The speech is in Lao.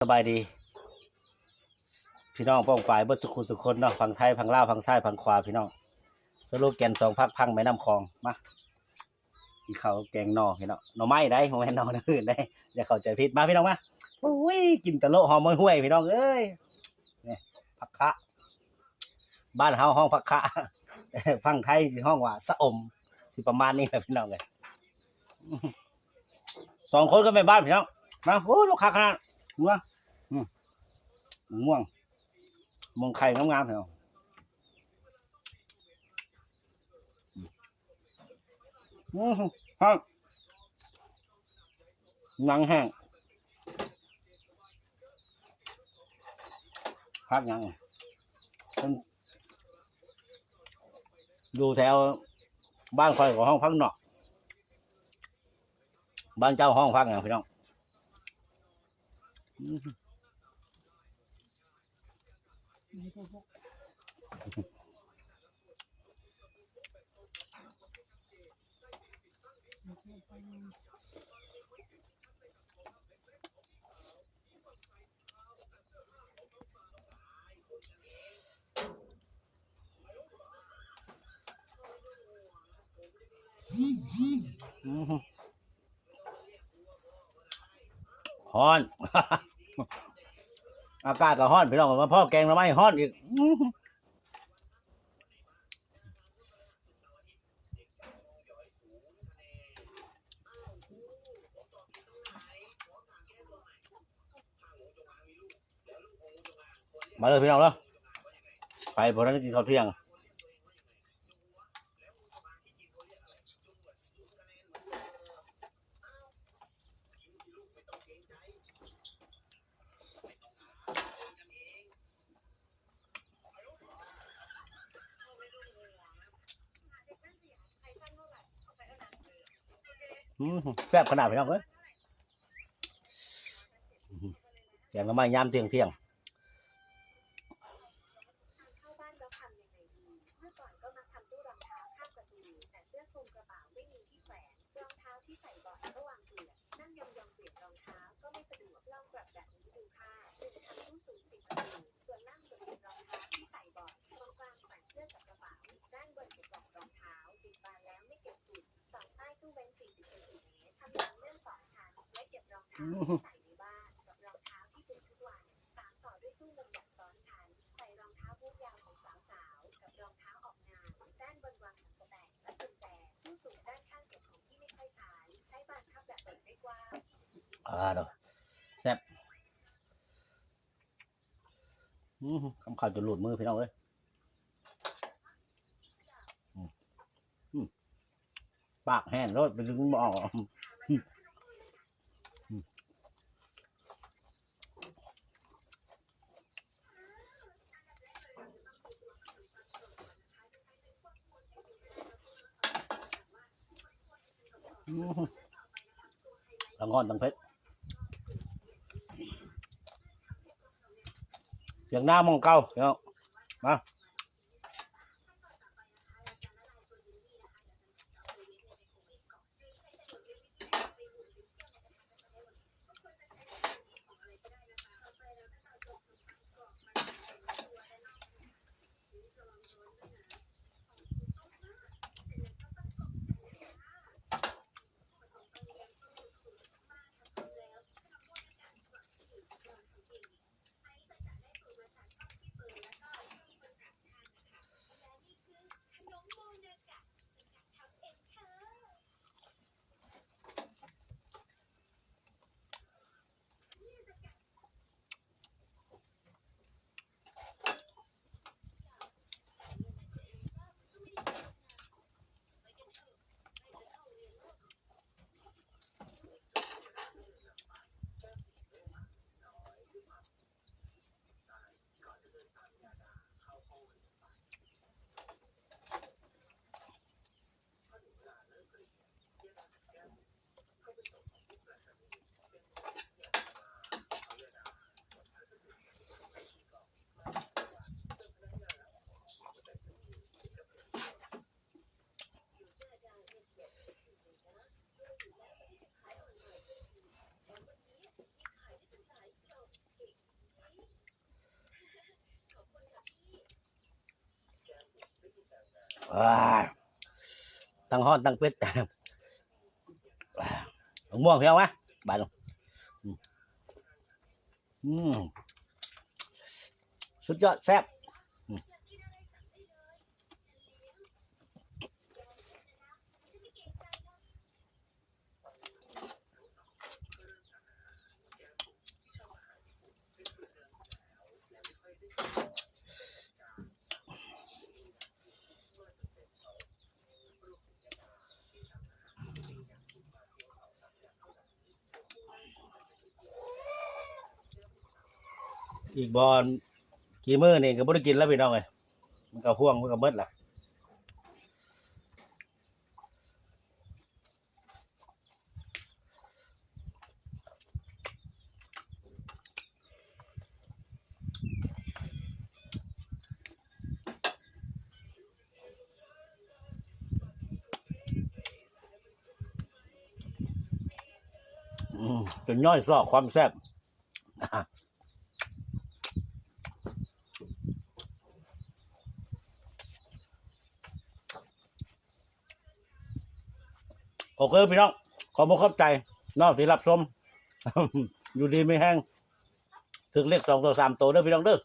ສະບາຍດີພີ່ນ້ອງປ້ອງປາຍເບິດສຸຂູສຸຄົນເນາະ, ຝັ່ງໄທ ຝັ່ງລາວ ຝັ່ງຊ້າຍ ຝັ່ງຂວາ ພີ່ນ້ອງ. ສະໂລແກນສອງພັກພັງແມ່ນ້ຳຂອງ. ມາກິນເຂົ້າແກງໜໍ່ພີ່ນ້ອງ, ໜໍ່ໄມ້ໃດ໋ ບໍ່ແມ່ນໜໍ່ ໜໍ່ອື່ນໃດ໋ ຢ່າເຂົ້າໃຈຜິດ. ມາພີ່ນ້ອງມາ. ໂອ້ຍ ກິນຕະໂລະຫອມຫ້ວຍໆ ພີ່ນ້ອງເອີຍ. ນີ້ ຜັກຄະ ບ້ານເຮົາຮ້ອງຜັກຄະ ຝັ່ງໄທຊິຮ້ອງວ່າຊະອົມ ຊິປະມານນີ້ແຫຼະພີ່ນ້ອງເອີຍ. ສອງຄົນກັບແມ່ບ້ານພີ່ນ້ອງ ມາ. ໂອ້ ລູກຄ້າຂະໜາດ ງວງ ອືມ ມ່ວງ ມ່ວງໄຂ່ງາມໆ ພີ່ນ້ອງ. ອືມ ຄັກ ໜັງແຫ້ງ. ຜັກຫຍັງ? ເພິ່ນຢູ່ແຖວບ້ານຂ້ອຍກໍຮ້ອງຜັກໜອກ, ບ້ານເຈົ້າຮ້ອງຜັກຫຍັງພີ່ນ້ອງ? ອືມ. ອືມ ຮ້ອນ ອາກາດກໍຮ້ອນ ພີ່ນ້ອງ, ມາພໍ້ແກງໜໍ່ໄມ້ຮ້ອນອີກ. ອືມ. ມາເດີພີ່ນ້ອງເດີ ໃຜບໍ່ທັນໄດ້ກິນເຂົ້າທ່ຽງ. ອືມ ແຊບຂະໜາດພີ່ນ້ອງເອີຍ. ອືມ ແກງໜໍ່ໄມ້ຍາມທ່ຽງໆ. ອືມ ອ່າ ເນາະ ແຊບ. ອືມ ຄຳເຂົ້າຈົນຫຼຸດມືພີ່ນ້ອງເອີຍ. ອືມ ອືມ ປາກແຫ້ງໂລດ ໄປດຶງບໍ່ອອກ. ອືມ ອືມ ທັງຮ້ອນທັງເຜັດ ຖຽງນາໝ່ອງເກົ່າເນາະ. ມາ. ອ້າຍ ທັງຮ້ອນທັງເຜັດ ໝາກມ່ວງ ພີ່ນ້ອງມາ ບາດນີ້ ອືມ ສຸດຍອດ ແຊບ ອືມ. ອີກບໍ່ ກີ່ມື້ນີ້ກໍບໍ່ໄດ້ກິນແລ້ວ ພີ່ນ້ອງເອີຍ ມັນກໍຫ່ວງ ມັນກໍໝົດລະ. ອືມ ຈົນຍ້ອຍຊອກຄວາມແຊບ. ໂອເຄ ພີ່ນ້ອງ ຂອບອົກຂອບໃຈເນາະ ທີ່ຮັບຊົມ ຢູ່ດີມີແຮງ ຖືກເລກສອງໂຕສາມໂຕເດີ ພີ່ນ້ອງເດີ.